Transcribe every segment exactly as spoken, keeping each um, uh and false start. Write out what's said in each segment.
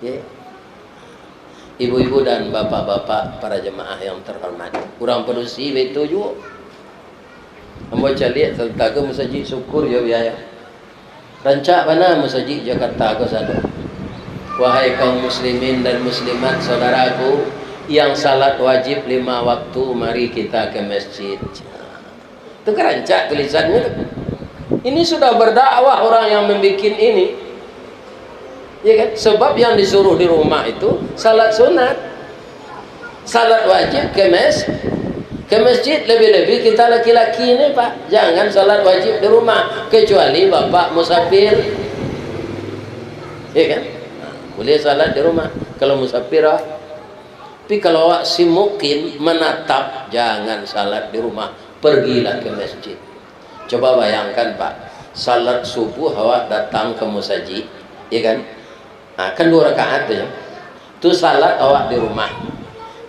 Ye. Ibu-ibu dan bapak-bapak, para jemaah yang terhormat, urang padusi baitu juo. Ambo caliak sabanta ko musajik, syukur jo biaya. Rancak bana musajik Jakarta ko sado. Wahai kaum muslimin dan muslimat, saudaraku, yang salat wajib lima waktu, mari kita ke masjid. Itu kan rancak tulisannyo tu. Ini sudah berdakwah orang yang membikin ini. Ya kan? Sebab yang disuruh di rumah itu salat sunat. Salat wajib ke mes-, ke masjid. Lebih-lebih kita laki-laki ni, Pak. Jangan salat wajib di rumah. Kecuali bapak musafir. Ya kan? Nah, boleh salat di rumah. Kalau musafir, ah. Tapi kalau awak si mukim menatap, jangan salat di rumah. Pergilah ke masjid. Coba bayangkan, Pak, salat subuh awak datang ke musajik, ya kan? Nah, kan dua rakaat tu, ya. Tu salat awak di rumah.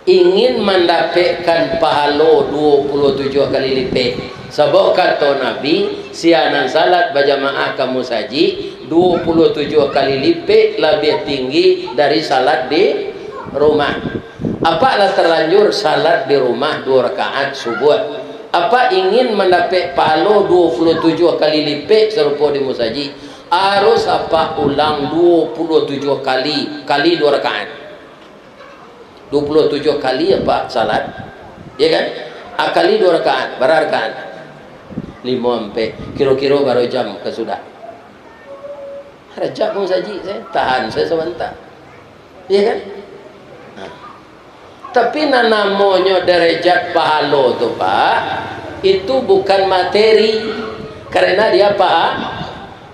Ingin mandapekkan pahalo dua puluh tujuh kali lipek. Sabab kato Nabi, sia nan salat bajamaah ka musajik, dua puluh tujuh kali lipek labiah tinggi dari salat di rumah. Apak lah terlanjur salat di rumah dua rakaat subuh. Apak ingin mandapek pahalo dua puluh tujuh kali lipek sarupo di musajik, harus apak ulang dua puluh tujuh kali, kali dua rakaat. Dua puluh tujuh kali apak salat, ya kan? Ah, kali dua rakaat, bara rakaat? Limo ampek. Kiro-kiro bara jam ka sudah? Rancak musajik sajo, tahan sajo sabanta. Iya kan? Nah. Tapi nan namonyo darajat pahalo tu, Pak, itu bukan materi. Karena dia paha-,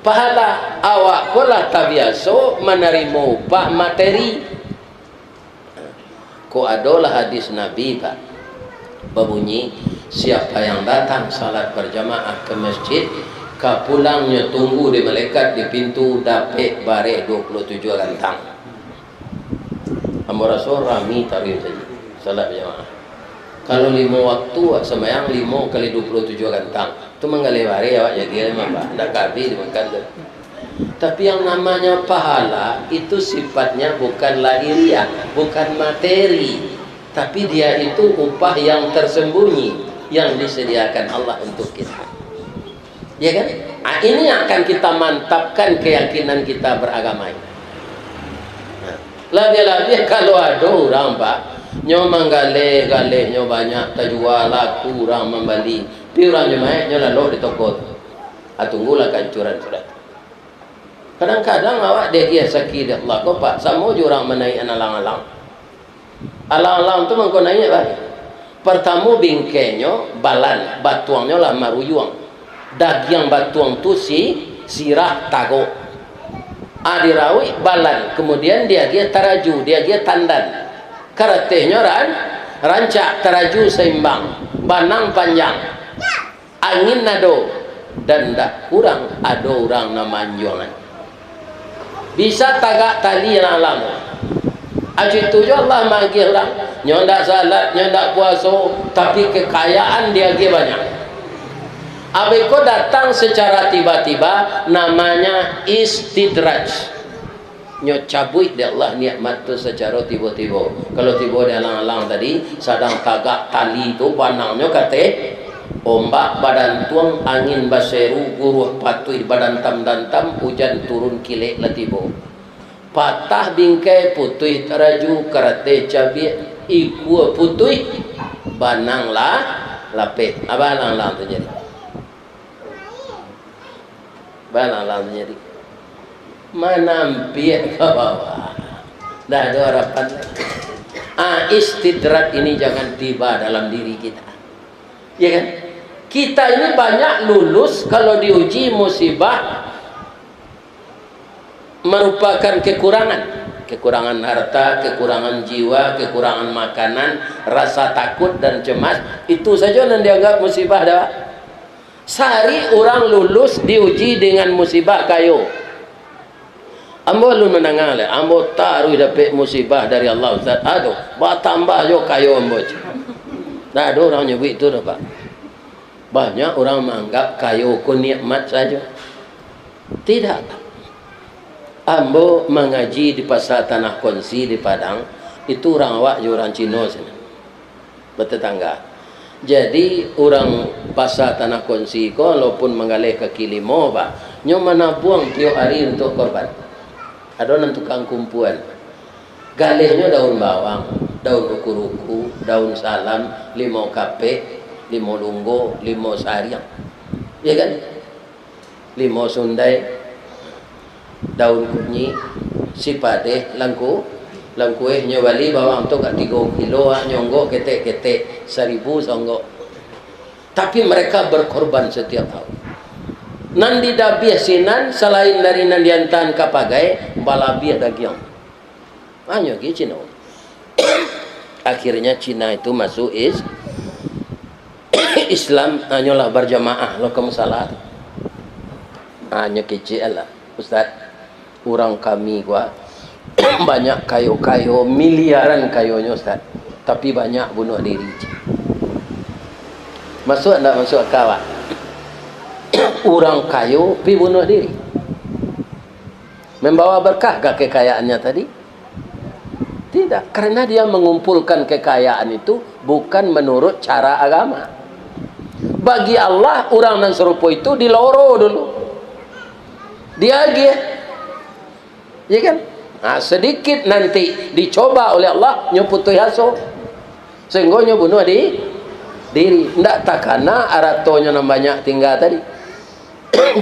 pahala. Awak ko lah tabiaso manarimo upah materi. Ko adolah hadis Nabi, Pak, babunyi, siapa yang datang salat berjamaah ke masjid, ka pulangnyo tunggu di malaikat di pintu, dapek bareh dua puluh tujuh gantang. Ambo raso rami taruih sajo salat bajamaah. Kalau limo waktu, sumbayang limo kali dua puluh tujuh gantang, tu manggaleh bareh awak jadi mah, Pak. Ndak ka abih dimakan tu. Tapi yang namanya pahala, itu sifatnya bukan lahiriah, bukan materi. Tapi dia itu upah yang tersembunyi yang disediakan Allah untuk kita. Ya kan? Ah, ini yang akan kita mantapkan keyakinan kita beragama ini. Nah, labiah-labiah kalau ado urang, Pak, nyo manggaleh, galehnyo banyak, tajua, laku, urang mambali. Pi urang Jumaik nyo lalok di toko tu. Ah, tunggulah kahancuran sudah tu. Kadang-kadang awak diagiah saki dek Allah ko, Pak, samo jo urang manaiakan alang-alang. Alang-alang tu mangko naiak baliak. Partamo bingkainyo balan, batuangnyo lah maruyuang. Dagiang batuang tu si-, sirah tagok. Ah, dirauik balan, kemudian diagiah taraju, diagiah tandan. Karatehnyo ran-, rancak, taraju saimbang, banang panjang. Angin ado, dan ndak kurang ado urang nan maanjuangan. Bisa tagak tali alang-alang. Acu itu jo Allah maagiah urang. Nyo ndak salat, nyo ndak puaso, tapi kekayaan diagiah banyak. Abih ko datang secara tiba-tiba, namanya istidraj. Nyo cabuik dek Allah nikmat tu sacaro tibo-tibo. Kalau tibo di alang-alang tadi, sadang tagak tali tu, banangnyo kateh, ombak badantuang, angin baseru, guruah patuih badantam-dantam, ujan turun kilek lah tibo. Patah bingkai, putuih taraju, karateh cabiak, ikua putuih, banang lah lapeh. Apo alang-alang tu jadi? Balalang jadi manampiak ka bawah. Dah ado harapan lai. Ah, istidrak ini jangan tiba dalam diri kita. Ya kan? Kita ini banyak lulus kalau diuji musibah merupakan kekurangan. Kekurangan harta, kekurangan jiwa, kekurangan makanan, rasa takut dan cemas, itu saja yang dianggap musibah dah. Sari urang lulus diuji dengan musibah kayo. Ambo alun mandanga lai, ambo taruih dapek musibah dari Allah, Ustaz. Aduh, batambah jo kayo ambo. Ndak ado urang nyabuik tu doh, Pak. Banyak urang maanggap kayo ko nikmat sajo. Tidak, Pak. Ambo mangaji di Pasa Tanah Konsi di Padang, itu urang awak jo urang Cino sinan, batatangga. Jadi, urang Pasa Tanah Konsi ko, walaupun manggaleh kaki limo, bah, nyo manabuang tiok ari untuak korban. Ado nan tukang kumpuan. Galehnyo daun bawang, daun ruku-ruku, daun salam, limau kapek, limau lunggo, limau sariang. Ya kan? Limau sundai, daun kunyik, sipadeh, langku-, langkueh. Nyo bali bawang tu ka tigo kilo, ah, nyo onggok ketek-ketek, saribu saonggok. Tapi mereka berkorban setiap tahun. Nan di Dabiah sinan, salain dari nan diantaan ka pagai, balabiah dagiang. Hanyo gi Cino. Akhirnya Cina itu masuk is-, Islam, hanyolah berjamaah lo ka musala tu. Hanyo kecek lah, Ustaz. Urang kami ko, banyak kayo-kayo, miliaran kayonyo, Ustaz. Tapi banyak bunuh diri. Masuk ndak masuk akal, Pak? Urang kayo pi bunuh diri. Membawa berkah kah kekayaannya tadi? Tidak, karena dia mengumpulkan kekayaan itu bukan menurut cara agama. Bagi Allah, urang nan sarupo itu diloro dulu. Diagiah. Ya kan? Nah, sedikit nanti dicoba oleh Allah, nyo putuih aso. Sehinggo nyo bunuh di-, diri. Ndak takana aratonyo nan banyak tingga tadi.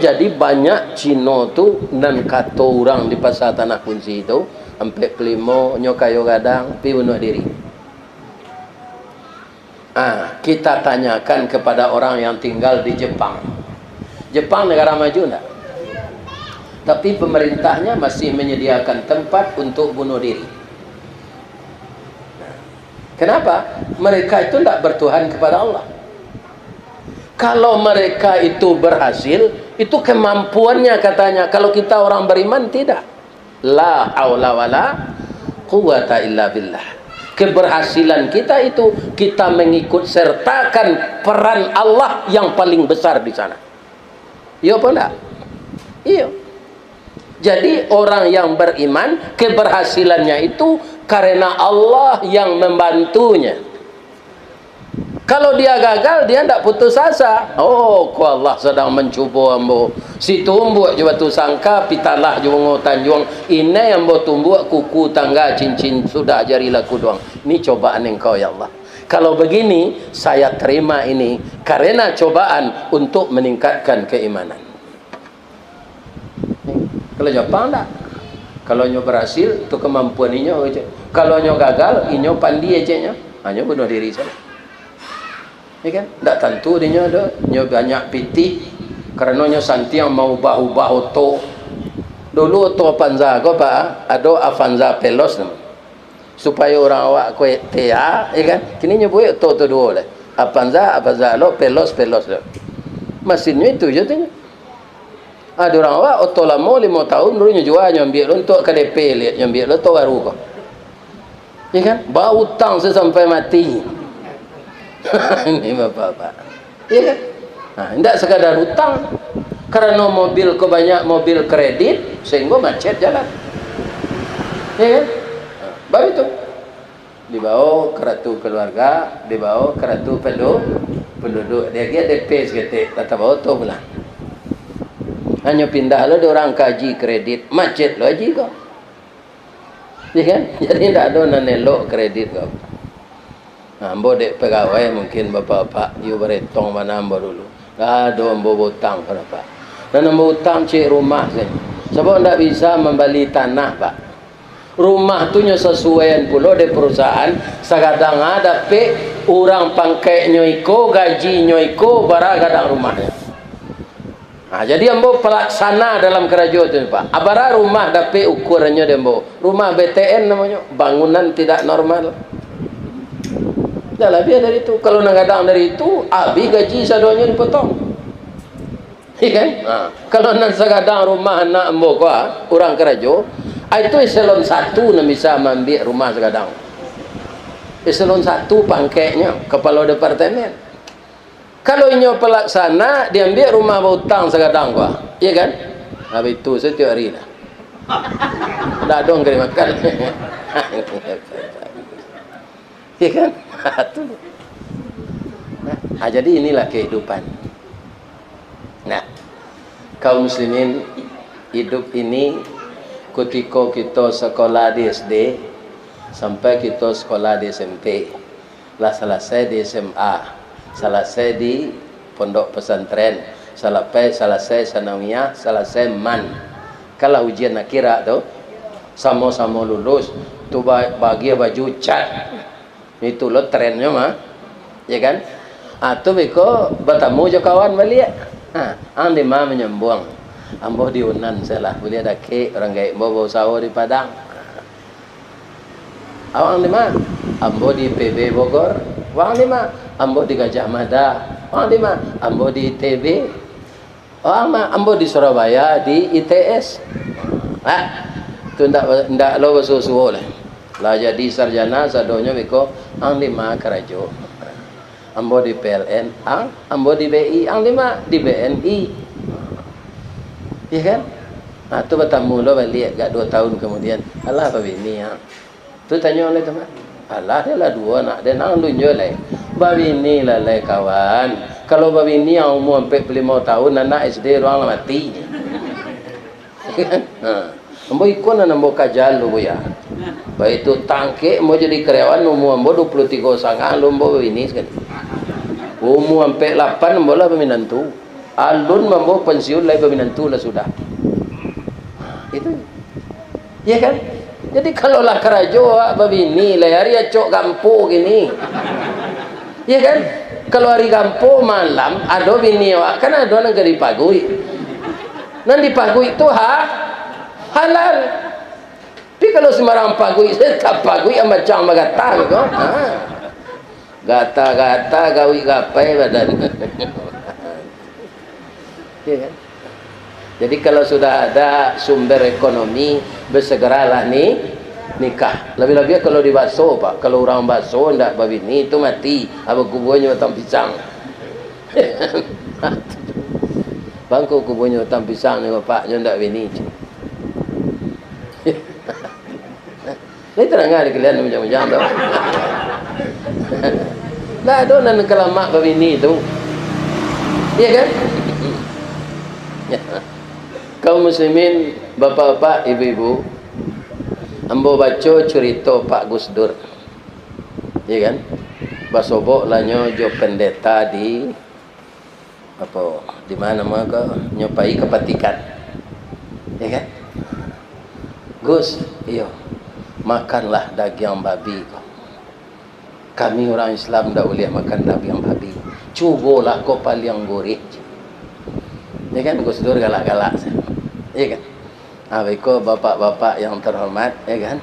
Jadi, banyak Cino tu, nan kato urang di Pasa Tanah Konsi tu, ampek puluah limo, nyo kayo gadang, pi bunuh diri. Ah, kita tanyakan kepada orang yang tinggal di Jepang. Jepang negara maju ndak? Tapi pemerintahnya masih menyediakan tempat untuk bunuh diri. Kenapa? Mereka itu ndak bertuhan kepada Allah. Kalau mereka itu berhasil, itu kemampuannya katanya. Kalau kita orang beriman, tidak. La haula wala quwwata illa billah. Keberhasilan kita itu, kita mengikut sertakan peran Allah yang paling besar di sana. Iyo apa ndak? Iyo. Jadi, orang yang beriman, keberhasilannya itu karena Allah yang membantunya. Kalau dia gagal, dia ndak putus asa. Oh, ko Allah sadang mancubo ambo. Si tumbuak jo batu sangka, pitalah jo bungo tanjuang. Inai ambo tumbuak kuku tangga cincin, sudah jari laku duang. Ni cobaan Engkau, ya Allah. Kalau begini, saya terima ini karena cobaan untuk meningkatkan keimanan. Kalau Jepang ndak. Kalau nyo berhasil, tu kemampuan inyo, cek. Kalau nyo gagal, inyo pandi, ceknyo. Ha, nyo bunuh diri sajo. Ya kan? Ndak tantu dinyo do, nyo banyak pitih, karano nyo santiang maubah-ubah oto. Dulu oto Avanza ko, Pak, ado Avanza Veloz namo. Supayo urang awak ko T A, ya kan? Kini nyo buek oto tu duo lah. Avanza, Avanza lo, Veloz, Veloz lo. Masinnyo itu je tu nyo. Ado urang awak, oto lamo limo taun, baru nyo jua, nyo ambiak lo untuak K D P liak, nyo ambiak lo oto baru ko. Ya kan? Bautang sasampai mati. Ini bapak-bapak. Ya kan? Nah, indak sekadar utang. Karano mobil ko banyak mobil kredit, sehinggo macet jalan. Ya kan? Nah, baru itu. Dibawa kartu keluarga, dibawa kartu pendu-, penduduk. Diagiah D P saketek, lah tabawa tu pulang. Hanyo pindah lo di urang ka aji kredit, macet lo aji ko. Ya kan? Jadi, ndak ado nan elok kredit ko. Nah, ambo dek pegawai mungkin bapak-bapak, iyo baretong bana ambo dulu. Ndak ado ambo bautang, Pak. Nan ambo utang ciek rumah sajo. Sabab ndak bisa mambali tanah, Pak. Rumah tu nyo sasuaian pulo dek perusahaan, sagadang a dapek urang pangkeknyo iko, gajinyo iko, bara gadang rumahnyo. Ha, jadi ambo palaksana dalam karajo tu, Pak. A bara rumah dapek ukuarannyo dek ambo. Rumah B T N namonyo, bangunan tidak normal. Dah labiah dari itu. Kalau nan gadang dari itu, abih gaji sadonyo dipotong. Iya kan? Ha. Kalau nan sagadang rumah anak ambo ko, ah, urang karajo, ah, itu eselon satu nan bisa maambiak rumah sagadang. Eselon satu pangkeknyo, kapalo departemen. Kalau inyo palaksana, diambiak rumah bautang sagadang ko, ah. Iya kan? Nah, baitu satiok ari lah. Ndak ado nan ka dimakan. Ya kan? Tu. Nah, ah, jadi inilah kehidupan. Nah, kaum muslimin, hidup ini, kutiko kito sekolah di S D, sampai kito sekolah di S M P, lah salasai di S M A, salasai di pondok pesantren, salasai, salasai sanawiyah, salasai man. Kalah ujian akhirat tu, samo-samo lulus, tu ba-, bagiah baju cat. Itu lo trennyo mah. Ya kan? Ah, tu beko batamu jo kawan baliak. Ha, ang di ma manyambuang? Ambo di Unan salah, buliah dakek, urang gaek ambo bausaho di Padang. Awang di ma? Ambo di I P B Bogor. Wang di ma? Ambo di Gajah Mada. Wang di ma? Ambo di I T B. Wang ma? Ambo di Surabaya, di I T S. Nah, tu ndak, ndak lo basuo-suo lah. Lah jadi sarjana sadonyo beko, ang di ma karajo? Ambo di P L N, ang, ambo di B I, ang di ma? Di B N I. Ya kan? Nah, tu batamu lo baliak agak duo tahun kamudian. Alah, babini, ang. Tu tanyo lai tu, Mak. Alah, dah lah duo anak den, ang alun juo lai. Babini lah lai, kawan. Kalau babini, ang umua ampek puluah limo tahun, anak S D urang lah mati. Ha. Ambo iko nan ambo kaja lu, Buya. Baitu tangkek ambo jadi karyawan, umua ambo duo puluah tigo sangah, alun ambo babini sakali. Umua ampek lapan ambo lah baminantu. Alun ambo pansiun lai, baminantu lah sudah. Itu. Iya kan? Jadi, kalau lah karajo awak babini, lai ari acok gampo kini. Iya kan? Kalau ari gampo malam, ado bini awak, kan ado nan ka dipaguik. Nan dipaguik tu ha-, halal. Tapi kalau sembarang paguik, tapaguik ang bacang bagata ko. Ha. Gata-gata gawik gapai badan. Iya kan? Jadi, kalau sudah ada sumber ekonomi, bersegeralah ni, nikah. Lebih-lebih kalau di Baso, Pak. Kalau urang Baso ndak babini, tu mati. Apa kubuanyo batang pisang? Bangko kubuanyo batang pisang ni, Bapak, nyo ndak bini. Lai tadanga di kalian bujang-bujang tu? Lah, ado nan ka lamak babini tu. Iya kan? Kaum muslimin, bapak-bapak, ibu-ibu, ambo baco curito Pak Gus Dur. Iya kan? Basobok lah nyo jo pendeta di apo, di ma namo ko, nyo pai ka Vatikan. Ya kan? "Gus, iyo, makanlah dagiang babi ko. Kami urang Islam ndak buliah makan dagiang babi. Cubolah ko paliang gurih." Ya kan? Gus Dur galak-galak sajo. Ya kan? Ah, baiko, bapak-bapak yang terhormat, ya kan?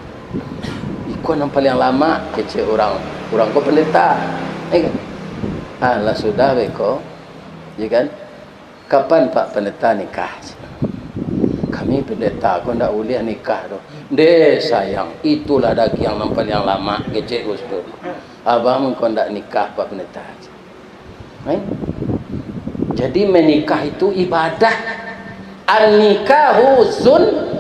Iko nan paliang lamak, kecek urang, urang ko pendeta, ya kan? Ah, lah sudah baiko, ya kan? "Kapan Pak Pendeta nikah?" "Kami pendeta ko ndak buliah nikah doh." "Ndeh sayang, itulah dagiang nan paliang lamak," kecek Gus Dur. "Abang ko ndak nikah, Pak Pendeta." Kan? Jadi, menikah itu ibadah. "An-nikahu sun-,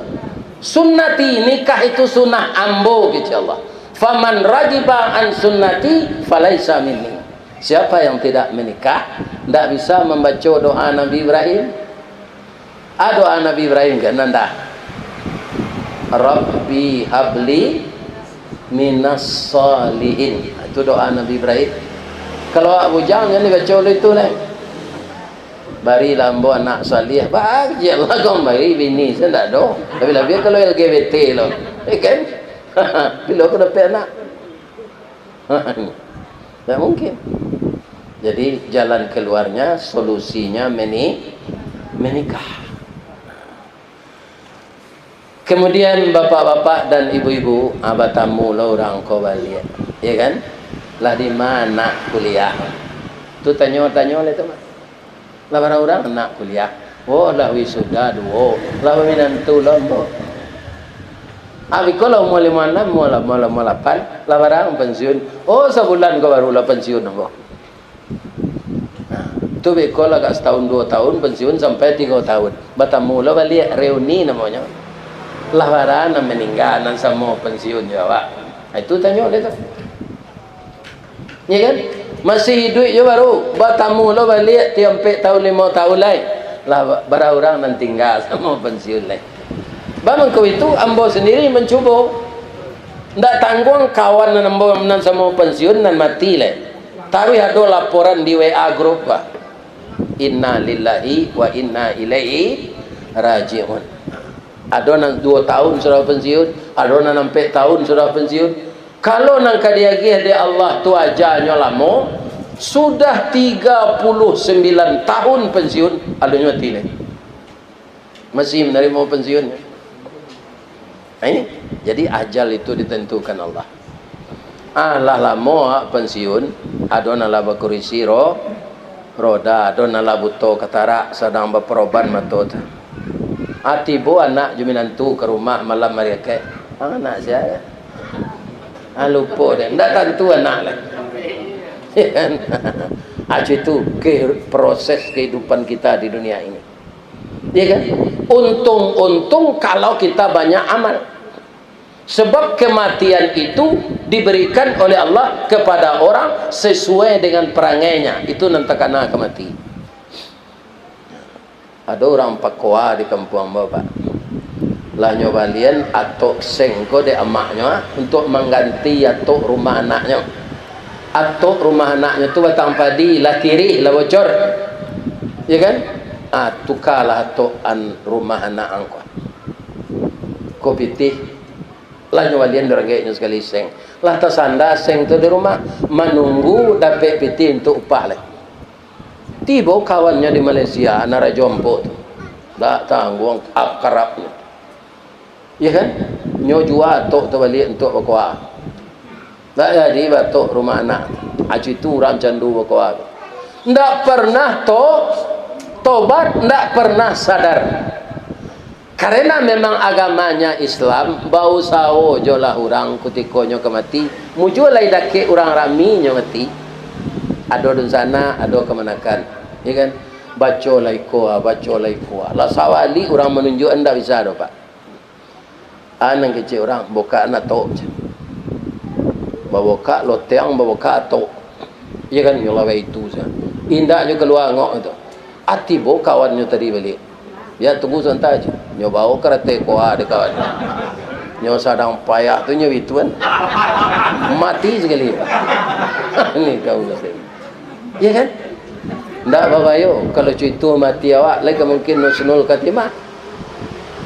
sunnati," nikah itu sunnah ambo, kecek Allah. "Faman ragiba an sunnati falaisa minni." Siapa yang tidak menikah, ndak bisa membaca doa Nabi Ibrahim. Ah, doa Nabi Ibrahim kan, nan dah, "Rabbi habli minas salihin." Itu doa Nabi Ibrahim. Kalau awak bujang, jan dibaco dulu itu lah. "Barilah ambo anak salih." Bah, agiah lah kau bari bini, saya ndak doh. Labiah-labiah kalau L G B T lo. Ya kan? Bilo aku dapek anak. Ndak mungkin. Jadi, jalan keluarnya, solusinya meni-, menikah. Kemudian, bapak-bapak dan ibu-ibu, ah, batamu lah urang ko baliak, ya kan? "Lah di ma anak kuliah?" Tu tanyo-tanyo lah tu, Mak. "Lah bara urang anak kuliah?" "Oh, lah wisuda duo, lah baminantu lo ambo." "Abih ko lah umua limo anam, umua la-, umua la-, umua lapan, lah bara ang pensiun?" "Oh, sabulan ko baru lah pensiun ambo." Nah, tu beko lah agak satahun duo tahun, pensiun sampai tigo tahun. Batamu lo baliak, reuni namonyo. Lah bara nan maningga, nan samo pensiun jo awak? Ha, itu tanyo dek tu. Ya kan? Masih iduik jo baru, batamu lo baliak tiok ampek taun, limo taun lai. Lah ba-, bara urang nan tingga samo pensiun lai. Ba mangko itu, ambo sandiri mancubo. Ndak tangguang kawan nan ambo nan samo pensiun nan mati lai. Taruih ado laporan di W A grup, bah. Inna lillahi wa inna ilaihi raji'un. Ado nan duo taun sudah pensiun, ado nan ampek taun sudah pensiun. Kalau nan ka diagiah dek Allah tu ajanyo lamo, sudah tiga puluh sembilan tahun pensiun, alun nyo mati lai. Masih manarimo pensiun. Nah, ini. Jadi, ajal itu ditentukan Allah. Ah, lah lamo awak pensiun, ado nan lah bakurisi ro-, roda, ado nan lah buto katarak, sadang baparoban mato tu. Ah, tibo anak jo minantu ka rumah malam ari Akaik. Ah, anak sia, ya? Ah, lupo dek. Ndak tantu anak lai. Ah, itu ke-, proses kehidupan kita di dunia ini. Ya kan? Untung-untung kalau kita banyak amal. Sebab kematian itu diberikan oleh Allah kepada orang sesuai dengan perangainya. Itu nan takana ka mati. Ado urang pakoa di kampuang ambo, Pak. Lah nyo balian atok seng ko dek amaknyo, ah, untuak mangganti atok rumah anaknyo. Atok rumah anaknyo tu batang padi, lah tirih, lah bocor. Ya kan? Ah, tukalah atok an-, rumah anak ang ko. Ko pitih, lah nyo balian dek rangkeknyo sakali seng. Lah tasanda seng tu di rumah, manunggu dapek pitih untuak upah lai. Tibo kawannyo di Malaysia, nan Rajo Ampok tu. Ndak tangguang akrabnyo. Ya kan? Nyo jua atok tu baliak untuak bakoa. Ndak jadi baatok rumah anak. Acu itu urang candu bakoa. Ndak pernah to-, tobat, ndak pernah sadar. Karena memang agamanya Islam, bausaho jolah urang kutikonyo ka mati, mujua lai dakek urang rami nyo mati. Ado dunsanak, ado kamanakan. Ya kan? Baco lai ko, baco lai ko. Lah sawali urang manunjuak, ndak bisa doh, Pak. Ah, nan kecek urang, bokak atok, ceh. Babokak loteng, babokak atok. Iya kan, nyo laweh itu, ceh. Indak nyo kalua angok tu. Ah, tibo kawannyo tadi baliak. Yo, tunggu sabanta, ceh. Nyo bawo karateh koa dek kawan. Nyo sadang payah tu, nyo bituan. Mati sakali. Ni kau kata. Iya kan? Ndak babayo, kalau cuitu mati awak, lai ka mungkin husnul khatimah.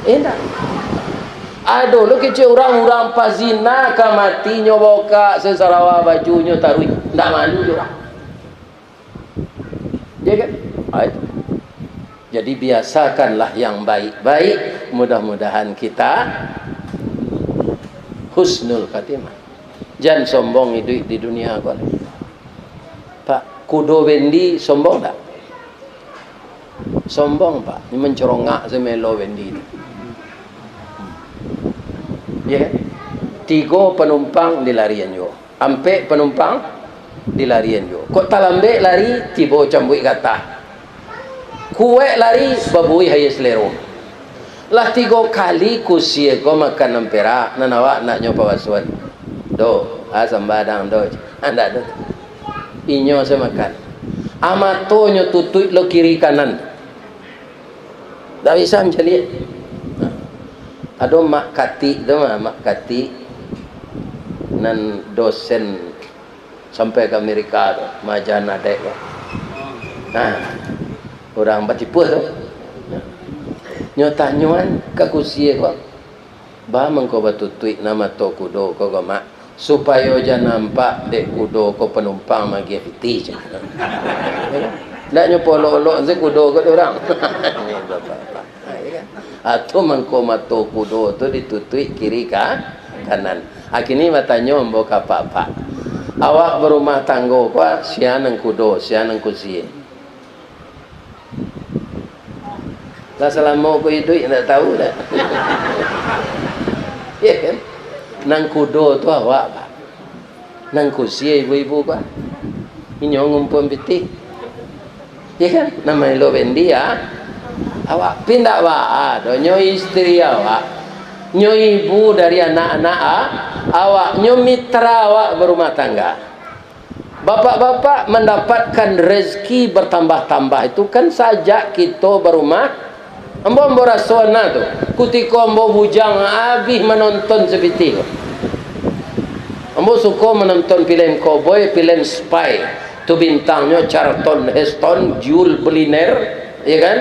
Indak. Ado lo kecek urang, urang pazina ka mati, nyo bokak sasarawa bajunyo taruih. Ndak malu jo urang. Iya kan? Ah, itu. Jadi, biasakanlah yang baik-baik. Mudah-mudahan kita husnul khatimah. Jan sombong iduik di dunia ko. Pak, kudo bendi sombong tak? Sombong, Pak. Ini mencerongak semelo bendi tu. Ya kan? Tigo panumpang dilarian juo. Ampek panumpang dilarian juo. Kok talambek lari, tibo cambuik gatah. Kuaik lari, babuih aia salero. Lah tigo kali kusie ko makan nan perak, nan awak nak nyo pawasuan. Do, ah, sambadang do. Andak do. Inyo se makan. Ah, matonyo tutuik lo kiri kanan. Ndak bisa mancaliak. Nah, ado Mak Katik tu mah, Mak Katik nan dosen sampai ka Amerika tu, maaja anak dek tu. Nah, urang batipuah tu. Nyo tanyoan ka kusie ko, "Ba mangko batutuik na mato kudo ko, ko Mak, supayo jan nampak dek kudo ko panumpang magiah pitih," ceh. Ndak nyo polok-olok se kudo ko dek urang. Ha, ya kan? Atau mangko mato kudo tu ditutuik kiri ka kanan. Akini batanyo ambo ka apak-apak, awak barumah tanggo ko, sia nan kudo, sia nan kusie? Lah salamo ko iduik, ndak tahu dah. Ya kan? Nan kudo tu awak, Pak. Nan kusie ibu-ibu ko. Inyo ngumpuan pitih. Ya kan? Nan maelo bendi, ah. Awak pindah, Pak. Ah, donyo istri awak. Nyo ibu dari anak-anak a-, awak, nyo mitra awak barumah tangga. Bapak-bapak mandapatkan rezeki bertambah-tambah itu kan sajak kito barumah. Ambo, ambo raso na tu, kutiko ambo bujang abih manonton sapitih ko. Ambo suko manonton filem cowboy, filem spy. Tu bintangnyo Charlton Heston, Yul Brynner, ya kan?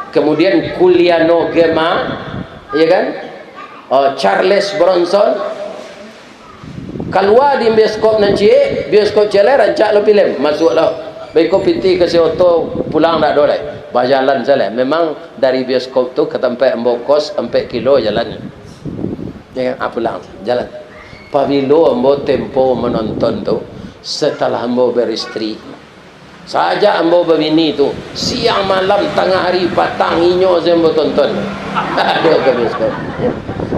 Kemudian Giuliano Gemma, ya kan? Oh, Charles Bronson. Kalua di bioskop nan ciek, bioskop ciek lai rancak lo filem, masuak lo. Baiko pitih ka si oto, pulang dak ado lai. Bajalan sajo. Memang dari bioskop tu ka tampek ambo kos ampek kilo jalannyo. Ya kan? Ah, pulang, jalan. Pabilo ambo tempo manonton tu, setelah ambo beristri. Sajak ambo babini tu, siang malam, tangah hari, patang, inyo sajo ambo tonton. Ado ka bioskop.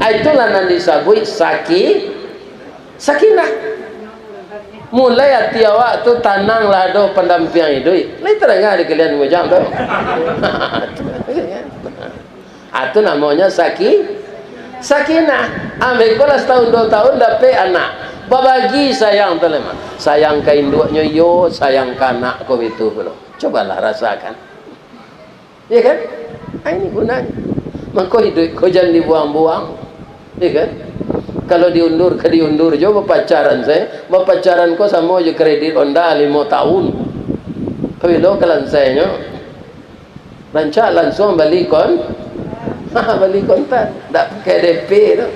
Ah, itulah nan disabuik saki-, sakinah. Mulai ati awak tu tanang lah ado pandampiang iduik. Lai tadanga di kalian bujang tu. Ah, tu namonyo saki-, sakinah. Ambo ko lah satahun duo tahun dapek anak. Babagi sayang tu lai mah. Sayang ka induaknyo iyo, sayang ka anak ko itu pulo. Cobalah rasakan. Ya kan? Ah, ini gunanyo. Mako iduik ko jan dibuang-buang. Ya kan? Kalau diundur, ka diundur jo bapacaran sajo. Bapacaran ko samo jo kredit Honda limo tahun. Pabilo ka lansainyo? Rancak lansuang bali kon-, bali kontan, ndak pakai D P tu.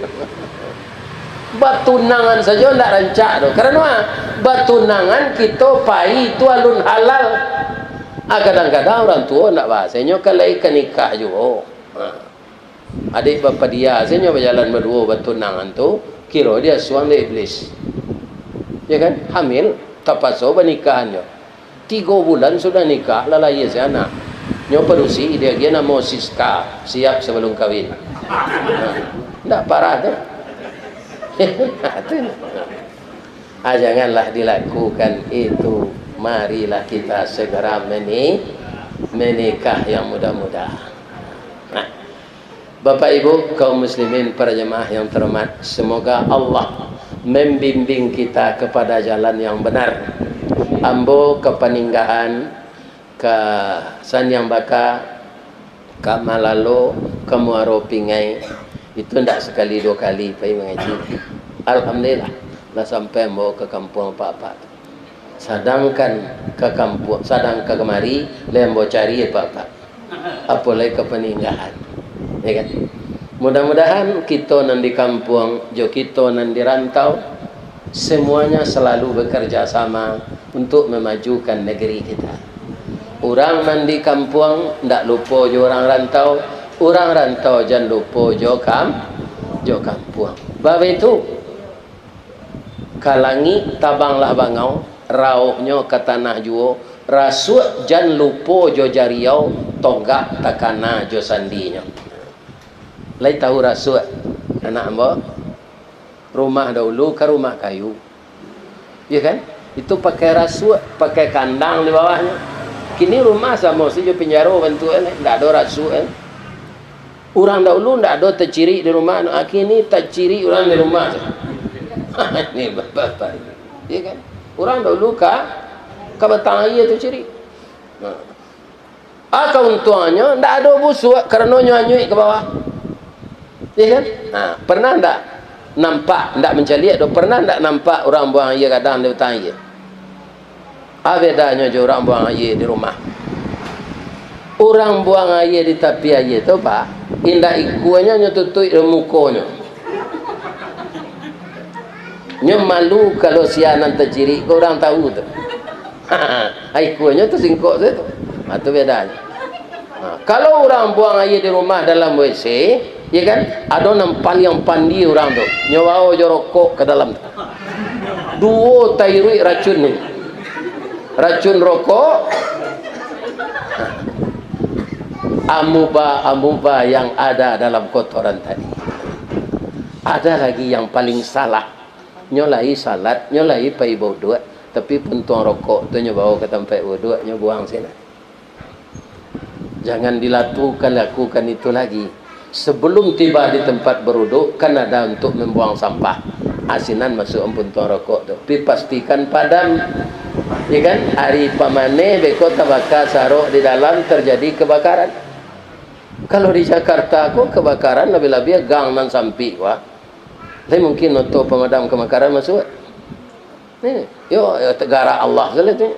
Batunangan sajo ndak rancak tu. Karano a? Batunangan kito pai tu alun halal. Ah, kadang-kadang urang tuo ndak bahasanyo ka lai ka nikah juo. Ha. Adiak bapadia sajo bajalan baduo batunangan tu, kiro diasuang dek iblis. Ya kan? Hamil, tapaso banikahan jo. Tigo bulan sudah nikah, lah lahia se anak. Nyo padusi, diagiah namo Siska, siap sabalum kawin. Nah, ndak parah tu. Tu. Ah, janganlah dilakukan itu. Marilah kita segera meni-, menikah yang muda-muda. Nah, Bapak Ibu, kaum muslimin, para jemaah yang terhormat, semoga Allah membimbing kita kepada jalan yang benar. Ambo ka Paninggahan, ka Saniang Baka, ka Malalo, ka Muaro Pingai, itu ndak sakali duo kali pai mangaji. Alhamdulillah, lah sampai ambo ka kampuang apak-apak tu. Sadangkan ka kampuang, sadang ka kamari, lai ambo cari apak-apak. Apo lai ka Paninggahan. Ya kan? Mudah-mudahan kito nan di kampuang, jo kito nan di rantau, semuanya selalu bekerja sama untuk memajukan negeri kita. Urang nan di kampuang, ndak lupo jo urang rantau, urang rantau jan lupo jo kam-, jo kampuang. Baitu. Ka langik tabanglah bangau, rauhnyo ka tanah juo, rasuak jan lupo jo jariau, tonggak takana jo sandinyo. Lai tahu rasuak, anak ambo? Rumah daulu ka rumah kayu. Ya kan? Itu pakai rasuak, pakai kandang di bawahnyo. Kini rumah samo sajo pinjaro bantuaknyo, ndak ado rasuak, kan? Urang daulu ndak ado tacirik di rumah, no, kini tacirik urang di rumah tu. Ini bapak-bapak. Ya kan? Urang daulu ka, ka batang aia tacirik. Nah. Ah, kauntuangannyo, ndak ado busuak, karano nyo anyuik ka bawah. Ya kan? Nah, pernah ndak nampak, ndak mancaliak doh, pernah ndak nampak urang buang aia gadang di batang aia? Ah, bedanyo jo urang buang aia di rumah. Urang buang aia di tapi aia tu, Pak, indak ikuanyo nyo tutuik dek mukonyo. Nyo malu kalau sia nan tacirik ko urang tahu tu. Ikuanyo tu singkok sajo tu. Ha, tu bedanyo. Ha, kalau urang buang aia di rumah dalam W C, ya kan, ado nan paliang pandai urang tu, nyo bao jo rokok ka dalam tu. Duo tairuik racun ni. Racun rokok, amuba-amuba yang ada dalam kotoran tadi. Ada lagi yang paling salah. Nyo lai salat, nyo lai pai bauduak, tapi puntuang rokok tu nyo bao ka tampek bauduak, nyo buang sinan. Jangan dilakukan, lakukan itu lagi. Sebelum tiba di tempat beruduk, kan ada untuk membuang sampah. Asinan masuk puntung rokok tu. Pi pastikan padam. Ya kan? Ari pamaneh, beko tabaka sarok di dalam, terjadi kebakaran. Kalau di Jakarta ko kebakaran, labiah-labiah gang nan sampik, wah. Lai mungkin oto pemadam kebakaran masuk. Ni, yo, yo, tagarak Allah salah tu.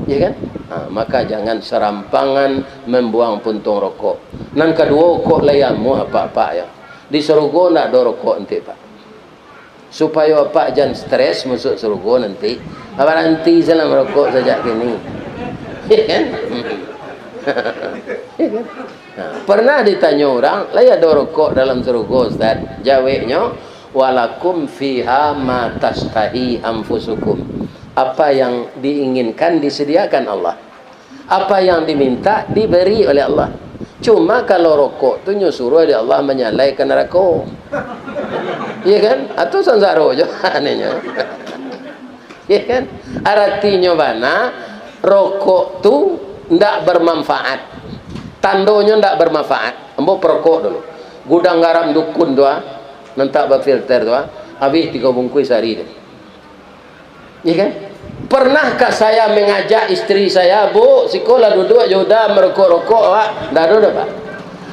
Ya kan? Ha, maka jangan serampangan membuang puntung rokok. Nan kaduo, kok lai amuah apak-apak yo. Di sarugo ndak ado rokok nanti, Pak. Supayo apak jan stres masuk sarugo nanti. Baranti salah merokok sajak kini. Ya kan? Ya kan? Nah, pernah ditanyo urang, "Lai ado rokok dalam sarugo, Ustaz?" Jaweknyo, "Walakum fiha ma tastahi anfusukum." Apa yang diinginkan disediakan Allah. Apa yang diminta diberi oleh Allah. Cuma kalau rokok tu nyo suruh dek Allah manyalai ka narako. Iya kan? Atau sansaro jo aninyo. Ya kan? Aratinyo bana, rokok tu ndak bermanfaat. Tandonyo ndak bermanfaat. Ambo perokok dulu. Gudang garam dukun tu, ah, nan tak bafilter tu, ah, habis tigo bungkuih sehari tu. Ya kan? Pernahkah saya mengajak istri saya, "Bu, sikolah duduk jo uda merokok-rokok, awak?" Ndak ado doh, Pak.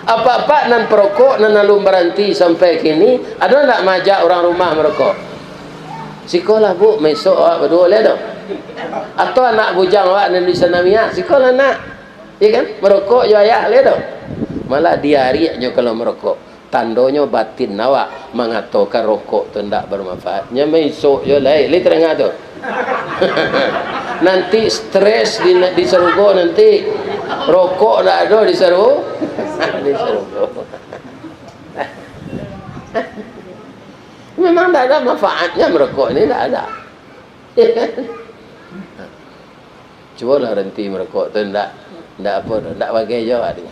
Apak-apak nan perokok, nan alun baranti sampai kini, ado ndak maajak urang rumah merokok? Sikolah, Bu, mesok awak baduo lai doh. Atau anak bujang awak nan di Sanawiyah, sikolah nak. Ya kan? Merokok jo ayah lai doh. Malah diariak jo kalau merokok. Tandonyo batin awak mangatokan rokok tu ndak bermanfaat. Nyo mesok jo lai, lai tarangah tu. Nanti stres di, di sarugo nanti. Rokok ndak ado di saru-, di sarugo. Memang ndak ada manfaatnya merokok ini, ndak ada. Cubolah ranti marokok tu, ndak, ndak apo doh, ndak bagai jo awak tu.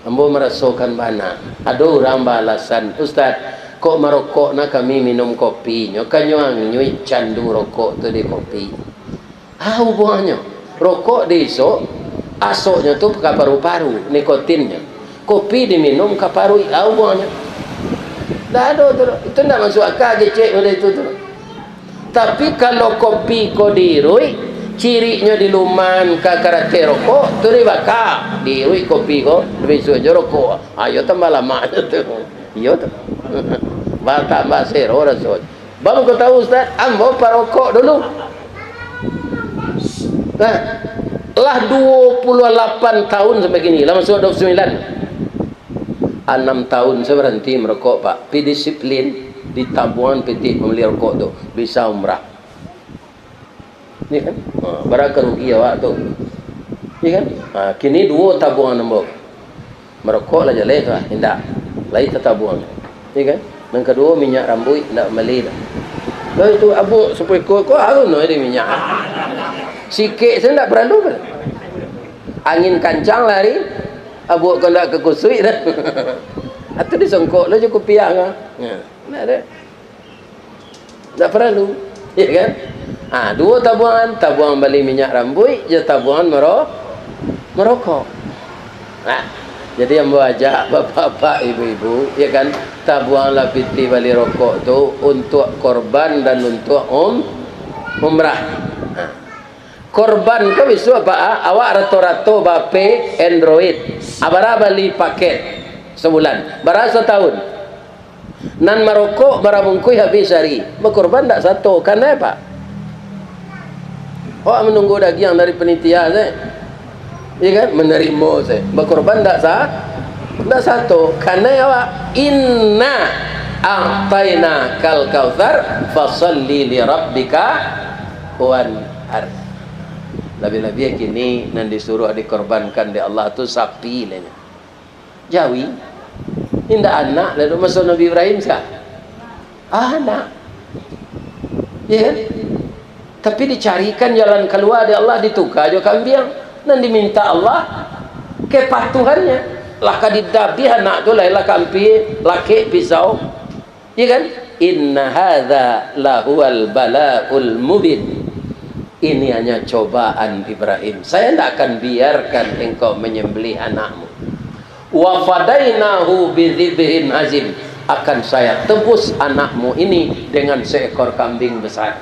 Ambo marasokan bana. Ado urang baalasan, "Ustaz, kok marokok nah kami minum kopi nyo, kanyo anyuik candu rokok tu di kopi." Ah, hubungannyo. Rokok diisok, asoknyo tu ka paru-paru, nikotinnyo. Kopi diminum ka paruik, ah, hubungannyo. Ndak ado tu doh. Itu ndak masuk aka kecek model itu tu. Tapi, kalau kopi ko diiruik, cirinyo diluman ka karateh rokok, tu dibaka, diiruik kopi ko, dibisuak jo rokok. Ayo tambah lamak tu. Iyo tu. Batambah sero raso. Bang ko tahu, Ustaz, ambo parokok dulu. Nah, lah duo puluah lapan tahun sampai kini, lah masuak duo puluah sambilan. Anam tahun sa baranti marokok, Pak. Pi disiplin, ditabuangan pitih pambali rokok tu, bisa umrah. Ni kan? Ha, bara karugi awak tu. Ni kan? Ha, kini duo tabuangan ambo. Marokok lah jaleh tu lah, indak. Lai tatabuang. Ni kan? Nan kaduo, minyak rambuik indak mambali dah. Lah itu abuak sapuiko ko, harun no di minyak. Sikek sajo indak paralu kan? Angin kancang lari, abuak ko ndak ka kusuik dah. Atau disongkok lo jo kupiah ka. Ya, ndak ado. Ndak paralu, ya kan? Ha, duo tabuangan, tabuang bali minyak rambuik, jo tabuangan maro-, marokok. Nah, jadi ambo ajak bapak-bapak, ibu-ibu, ya kan, tabuanglah pitih bali rokok tu untuak korban dan untuak um-, umrah. Nah, korban ko bisuak, Pak, ah, awak rato-rato ba-, P Android. Ah, bara bali paket sabulan? Bara satahun? Nan marokok bara bungkuih habih sahari, bakorban ndak sato, kanai, Pak? Awak manunggu dagiang dari panitia se, iya kan? Manarimo se, bakorban ndak sa-, ndak sato, kanai awak. Inna a'tainakal kautsar, fasalli lirabbika wanhar. Labiah-labiah kini nan disuruah dikorbankan dek Allah tu sapi lah nyo. Jawi. Indak anak lah dek maso Nabi Ibrahim sa. Ah, anak. Ya kan? Tapi dicarikan jalan kalua dek Allah, dituka jo kambiang. Nan diminta Allah, kepatuhannya. Lah ka didabiah anak tu, lah, lah ka ampia lakek pisau. Ya kan? Inna hadza lahuwal bala'ul mubin. Ini hanya cobaan, Ibrahim. Saya ndak akan biarkan engkau menyembelih anakmu. "Wa fadainahu bidzibhin azim." Akan saya tebus anakmu ini dengan seekor kambing besar.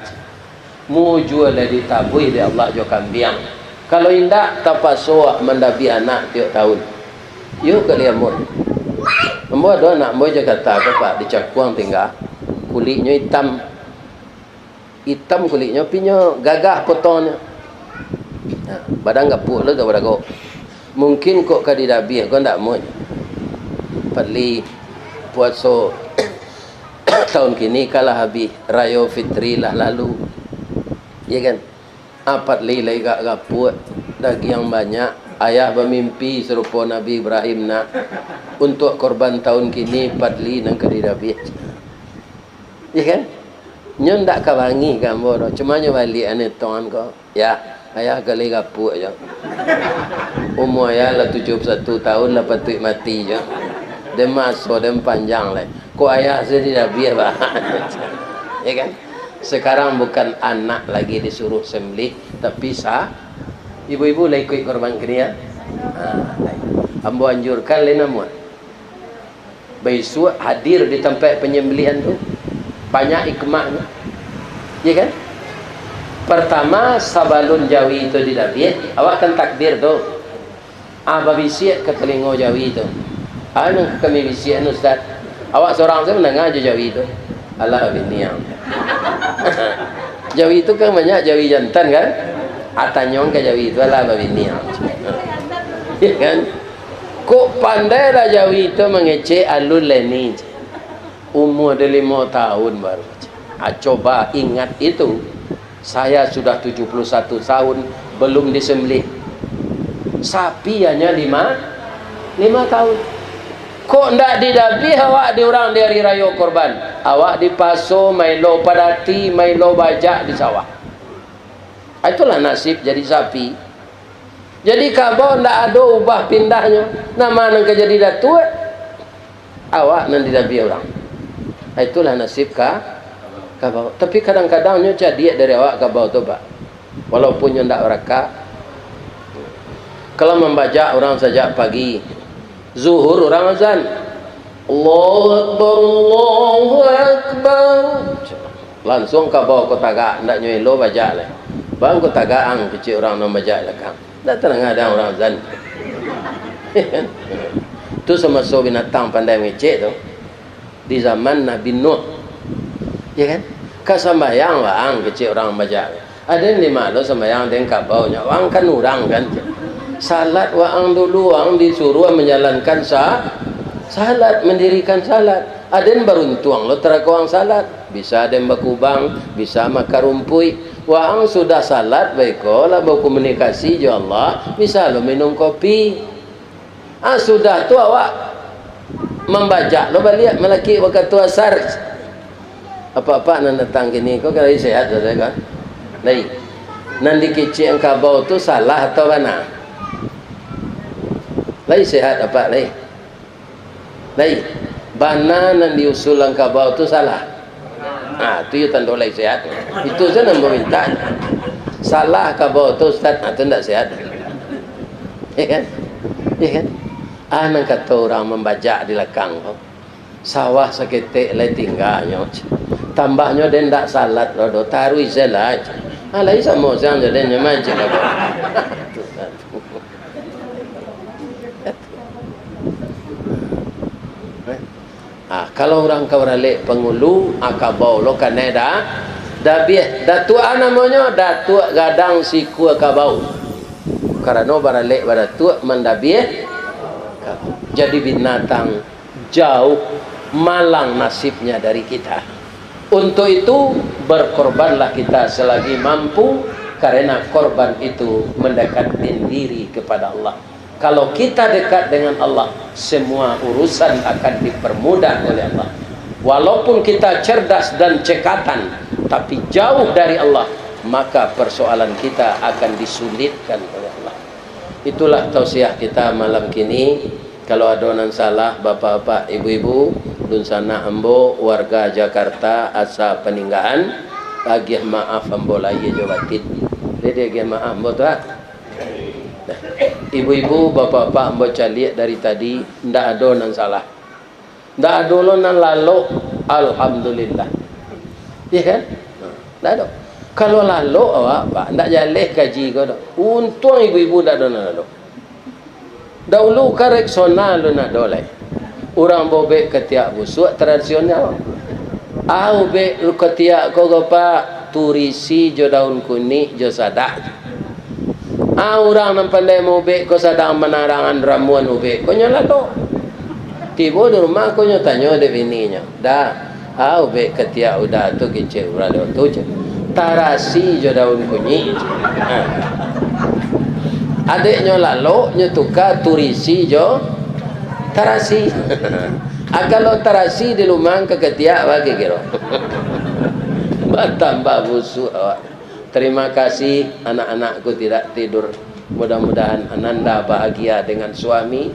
Mujua lah ditabuih dek Allah jo kambiang. Kalau indak, tapaso awak mandabiah anak tiok tahun. Iyo kali ambo. Ambo ado anak ambo Jakarta ko, Pak, di Cakuang tingga. Kuliknyo itam. Itam kuliknyo, pinyo gagah potongnyo. Nah, badan gapuak lo ka barago. Mungkin kok ka didabiah ko ndak muah. Padli puaso tahun kini ka lah habih, Rayo Fitri lah lalu. Iya kan? Ah, Padli lai agak gapuak, dagiang banyak. Ayah bamimpi sarupo Nabi Ibrahim nak. Untuak korban tahun kini, Padli nan ka didabiah. Iya kan? Nyo ndak ka bangih ka ambo doh. Cuma nyo baliak ane tongan ko. Ya, ayah gali gapuak jo. Umua ayah lah tujuah puluah satu tahun, lah patuik mati jo. Den maso den panjang lai. Kok ayah se didabiah, bah. Ya kan? Sekarang bukan anak lagi disuruh sembelih, tapi sa-, ibu-ibu lah ikuik korban kini, ya. Ha, lai. Ambo anjurkan lai namuah. Baisuak hadir di tampek panyambalihan tu. Banyak hikmahnyo. Iya kan? Partamo, sabalun jawi tu didabiah, awak kan takbir tu. Ah, babisiak ka talingo jawi tu. Ah, nan ka kami bisiak-an, Ustaz. Awak surang sajo mandanga jo jawi tu. Alah, biniang. Jawi tu kan banyak jawi jantan kan? Ah, tanyong ka jawi tu, alah, babiniang. Iya kan? Kok pandai lah jawi tu mangecek alun lai ni. Umua den limo tahun baru. Ah, coba ingat itu. Saya sudah tujuah puluah satu tahun, belum disembelih. Sapi hanya lima, lima tahun. Kok ndak didabiah awak di urang di ari rayo korban? Awak dipaso mailo padati, mailo bajak di sawah. Ah, itulah nasib jadi sapi. Jadi kabau ndak ado ubah pindahnyo. Nan ma nan ka jadi datuak? Awak nan didabiah urang. Ah, itulah nasib ka-, kabau. Tapi kadang-kadang nyo cadiak dari awak kabau tu, Pak. Walaupun nyo ndak barakak. Kalau mambajak urang sajak pagi, Zuhur urang azan. Allahu Akbar, Allahu Akbar. Lansuang kabau ko tagak, ndak nyo elo bajak lai. Bang ko tagak ang, kecek urang nan bajak di lakang. Ndak tadanga dek ang urang azan. Tu samaso binatang pandai mangecek tu. Di zaman Nabi Nuh. Ya kan? Ka sambayang waang, kecek urang bajak. Aden dima lo sambayang den kabau nyo. Waang kan urang kan. Salat waang dulu, waang disuruah manjalankan sa-, salat, mandirikan salat. Aden baruntuang lo tarako waang salat. Bisa den bakubang, bisa makan rumpuik. Waang sudah salat, baiko lah bakomunikasi jo Allah, bisa lo minum kopi. Ah, sudah tu awak mambajak lo baliak, malakik wakatu asar. Apak-apak nan datang kini ko kan lai sehat, saudara kan? Lai. Nan dikecek kabau tu salah atau bana? Lai sehat apak, lai? Lai. Bana nan diusulan kabau tu salah. Ah, tu yo tando lai sehat. Itu sajo nan baminta. Salah kabau tu, Ustaz, ah, tu ndak sehat. Ya kan? Ya kan? Ah, nan kato urang mambajak di lakang ko. Sawah saketek lai tingganyo. Tambahnyo den ndak salat lo do, taruih se lah. Ah, lai samo siang jo den nyo mancik kabau. Ah, kalau urang ka baralek pangulu, ah, kabau lo kanai da-, dabiah. Datuak a namonyo, Datuak Gadang Sikua Kabau. Karano baralek badatuak mandabiah kabau. Jadi binatang jauh malang nasibnya dari kita. Untuk itu, berkorbanlah kita selagi mampu, karena korban itu mendekatkan diri kepada Allah. Kalau kita dekat dengan Allah, semua urusan akan dipermudah oleh Allah. Walaupun kita cerdas dan cekatan, tapi jauh dari Allah, maka persoalan kita akan disulitkan oleh Allah. Itulah tausiah kita malam kini. Kalau ado nan salah, bapak-bapak, ibu-ibu, dunsanak ambo, warga Jakarta, asa Paninggahan, agiah maaf ambo lahia jo batin. Jadi agiah maaf ambo tu, ah. Nah. Ibu-ibu, bapak-bapak, ambo caliak dari tadi, ndak ado nan salah. Ndak ado lo nan lalok, alhamdulillah. Iya kan? Ndak ado. Kalau lalok awak, Pak, ndak jaleh kaji ko doh. Untuang ibu-ibu ndak ado nan lalok. Daulu kan Rexona alun ado lai. Urang maubek katiak busuak tradisional. Ah, ubek katiak ko, ko, Pak, turisi jo daun kunik jo sadak. Ah, urang nan pandai maubek ko sadang manarangan ramuan ubek ko nyo lalok. Tibo di rumah ko nyo tanyo dek bininyo, "Da, ah, ubek katiak uda tu kicek urang tu," cek. "Tarasi jo daun kunyik," cek. Ha. Adeknyo lalok, nyo tuka turisi jo tarasi. Ah, kalau tarasi dilumang ka katiak, bagi kiro. Batambah busuak awak. Terima kasih, anak-anakku tidak tidur. Mudah-mudahan Ananda bahagia dengan suami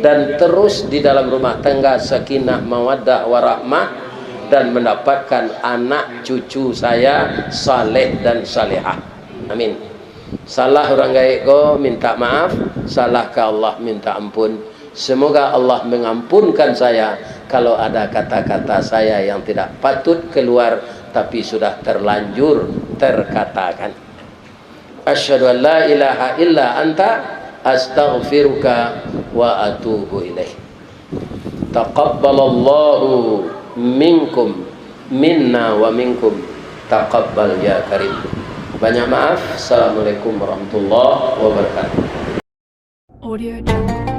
dan terus di dalam rumah tangga sakinah, mawaddah, warahmah, dan mendapatkan anak cucu saya saleh dan salehah. Amin. Salah urang gaek ko, minta maaf. Salah ka Allah, minta ampun. Semoga Allah mengampunkan saya kalau ada kata-kata saya yang tidak patut keluar, tapi sudah terlanjur terkatakan. Asyhadu an la ilaha illa anta, astaghfiruka wa atubu ilaik. Taqabbalallahu minkum, minna wa minkum. Taqabbal ya karim. Banyak maaf. Assalamualaikum warahmatullahi wabarakatuh. Audio Jungle.